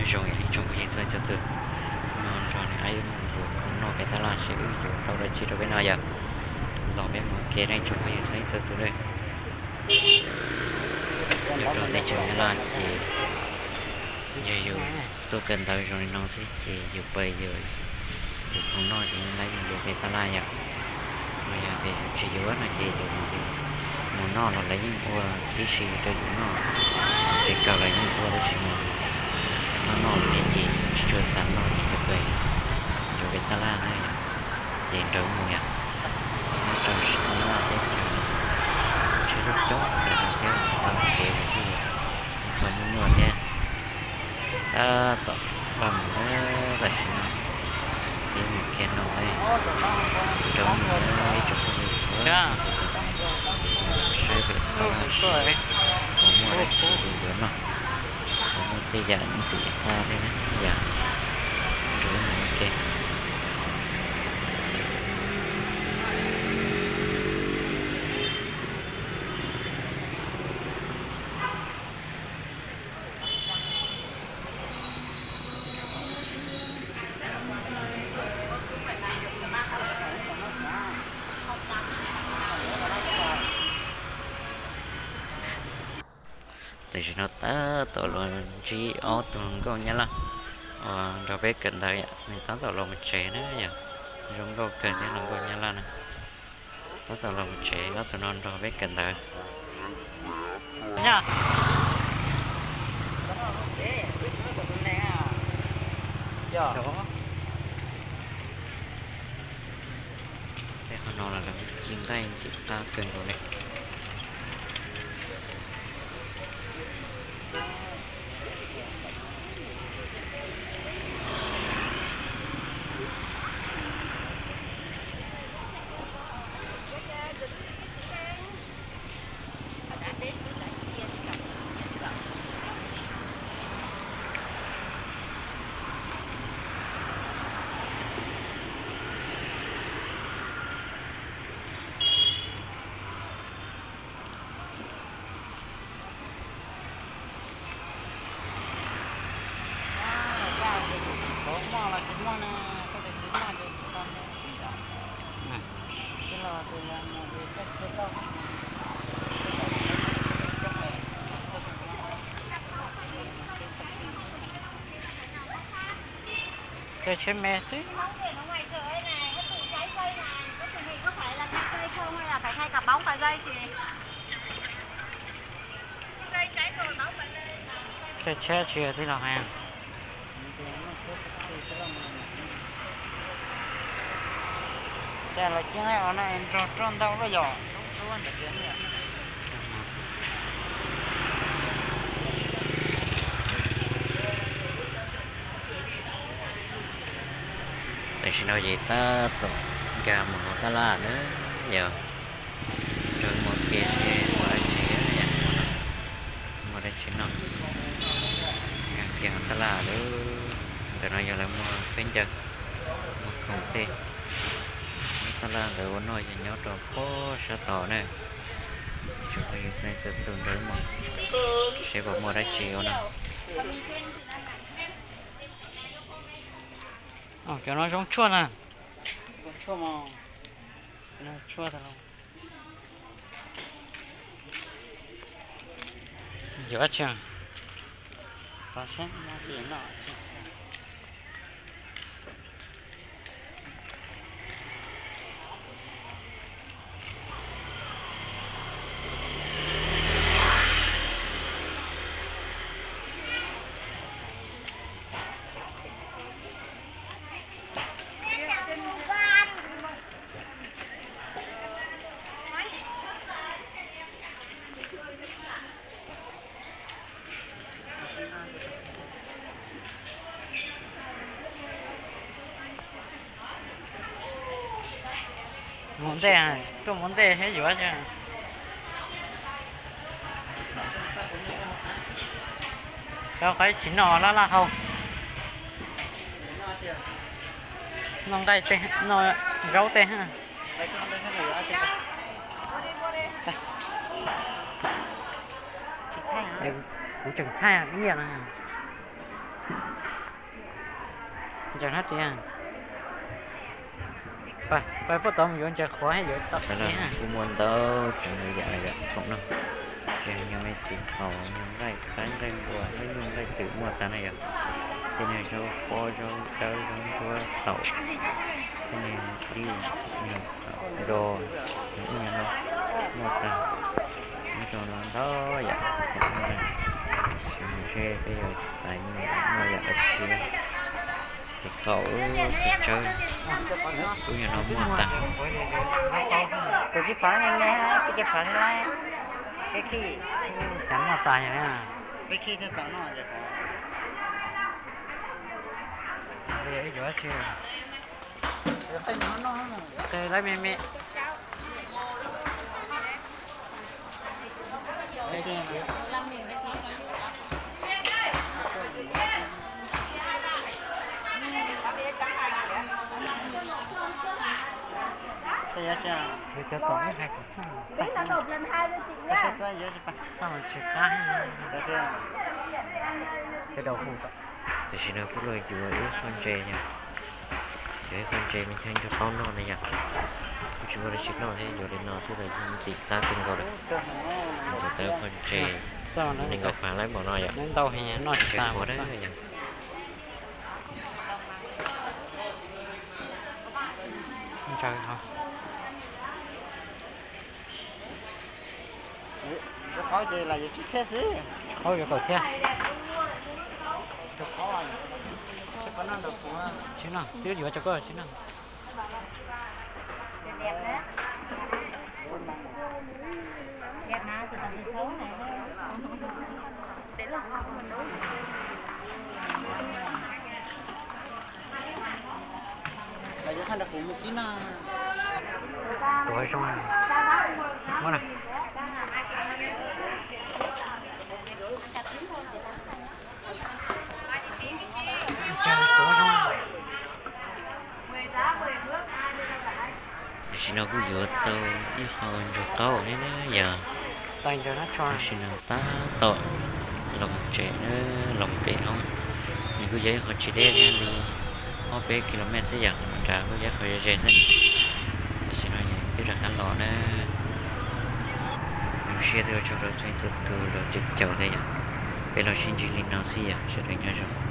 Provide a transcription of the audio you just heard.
Nyob zoo ib tsoom phooj ywg txhua txhua tus, no nrog niam ab yuav mus yuav khoom noj pem tab laj seb wb yuav tau dab tsi rau peb noj yom. Los peb mus ua ke na ib tsoom phooj ywg txhua txhua tus na. Nyob rau teb chaws Nyab Laj ces yog yus tuaj kawm ntawv zoo li no xwb ces yus pais yus yuav khoom noj ces yeej laib mus yuav pem tab laj yom. Los yog tias yus tsis yuav no ces yus mus noj los lawv yeej ua tib si rau yus noj, tsis kawg los yeej ua tab sis mas noj noj thiab ces tsis tshua xav noj ces yus pais yuav pem tab laj na yom. Ces nrog mus yom, nyob rau Nyab Laj teb chaws tsheb lub coob tas zog thiab tau kev los kuj ib qho nyuaj nyuaj thiab. Tab tom vaj mus na, tam sim no peb mus kiag no nrog mus na ib tsoom phooj ywg txhua txhua tus, saib pem tab laj seb puas muaj dab tsi yuav noj, puas muaj tej yam ntxim qab thiab na yom. Nrog mus ua ke. Tam sim no tab tom los ntsib ob tug hluas nkauj Nyab Laj uas nrog peb kawm ntawv yom, nws tab tom los mus tsev na yom. Zoo nkauj kawg thiab hluas nkauj Nyab Laj na. Tab tom los mus tsev, ob tug no nrog peb kawm ntawv. Tej qhov no los lawv ci nqaij ntxim qab kawg nkaus li. Caij tsheb me xwb. Caij tsheb tsis yog tij laug hais. Ces los ci nqaij os no nrog roj ntau luaj yom. Tam sim no ces tab tom nkag mus hauv tab laj na yom. Nrog mus ua ke seb muaj dab tsi, muaj dab tsi noj. Nkag kiag hauv tab laj lawm. Ntawm no yog lawv muag khaub ncaws, muag khoom tej. Lub tab laj ntawd ua noj yog nyob rau pob sab tod na. Ib tsoom phooj ywg txhua txhua tus nrog mus seb puas muaj dab tsi ua noj. Cov no zoo tshuaj na. Yuav tsi. Mus ntej, tuaj mus ntej thiab yuav. Cov qhov tsis noj laj laj hau. Noj nqaij tej, noj zaub tej. Kuv tseem thaij ib yam no. Ntsaws hab tias, pais puag tod mus yuav ntsaws qhuav yuav tau. Kuj muaj ntau tsev yam yam khoom no, ces yog me txiv qaub, yog nqaij qaib nqaij npua, nqaij nyuj nqaij twm muaj tag na yom. Tej niag zaub pob zaub dawb zaub ntsuab taum, tej niag dib, nrog, ub no muaj tag. Nyob rau no ntau yam khoom no, tsis mus seb peb yuav xaiv muaj yam dab tsi. Txiv qaub, txiv tsawb, ub no muaj tag. Tus tsis phav ne, tsis phav ne, peb khij. Cas muaj tag yog, peb khij thiaj txaus noj. Qe lawv me me. Cov tom ib hais kuv, tsis qab, cov daus hu. Tam sim no kuj los yuav ib qho ntses yom, yuav ib qho ntses me chaw ntsuag qaub noj na yom. Kuj tsis muaj dab tsi noj thiab, yuav li no xwb los yeej ntxim qab kawg nkaus lawm. Yuav tau ib qho ntses nees nkaum phav lawm npaum no yom, ntau heev, noj tsis tas yom. Ntsaws ho. Ntsuag qaub ces los yuav tsib txhiab xwb. Qaub yuav kaum txhiab. Tsis noj, twb yuav rau koj tsis noj. Tuav zoo, muab na. Tuav zoo. Tam sim no kuj yuav tau ib qho ntsuag qaub thiab na yom. Tam sim no tab tom los mus tsev na, los pem hoob. Nws kuj yog ib qho tsis deb thiab, li ob peb ki lo mev xwb yom, nram kuj yog ib qho ze ze xwb. Tam sim no yog twb rov qab los na. Zoo siab thiab ua tsaug rau txhua txhua tus los caum caum thiab yom. Peb los sib ntsib li no xwb yom, sawv daws nyob zoo.